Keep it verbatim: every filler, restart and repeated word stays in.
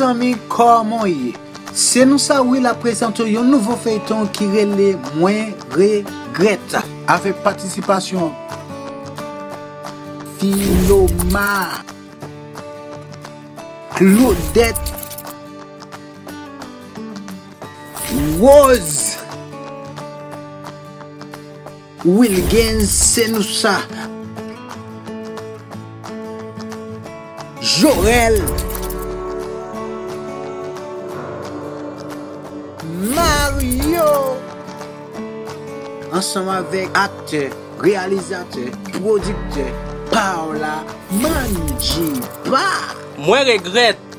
Zanmi, kòman w ye? Se nou sa wi, l ap prezante w yon nouvo feyton ki rele Mwen Regrèt, avèk patisipasyon Filoma, Claudette, Rose, Wilgens, Senousa, Jorel, Mario, ansanm avèk aktè, reyalizatè, pwodiktè, Paola Manjipa. Mwen regrèt.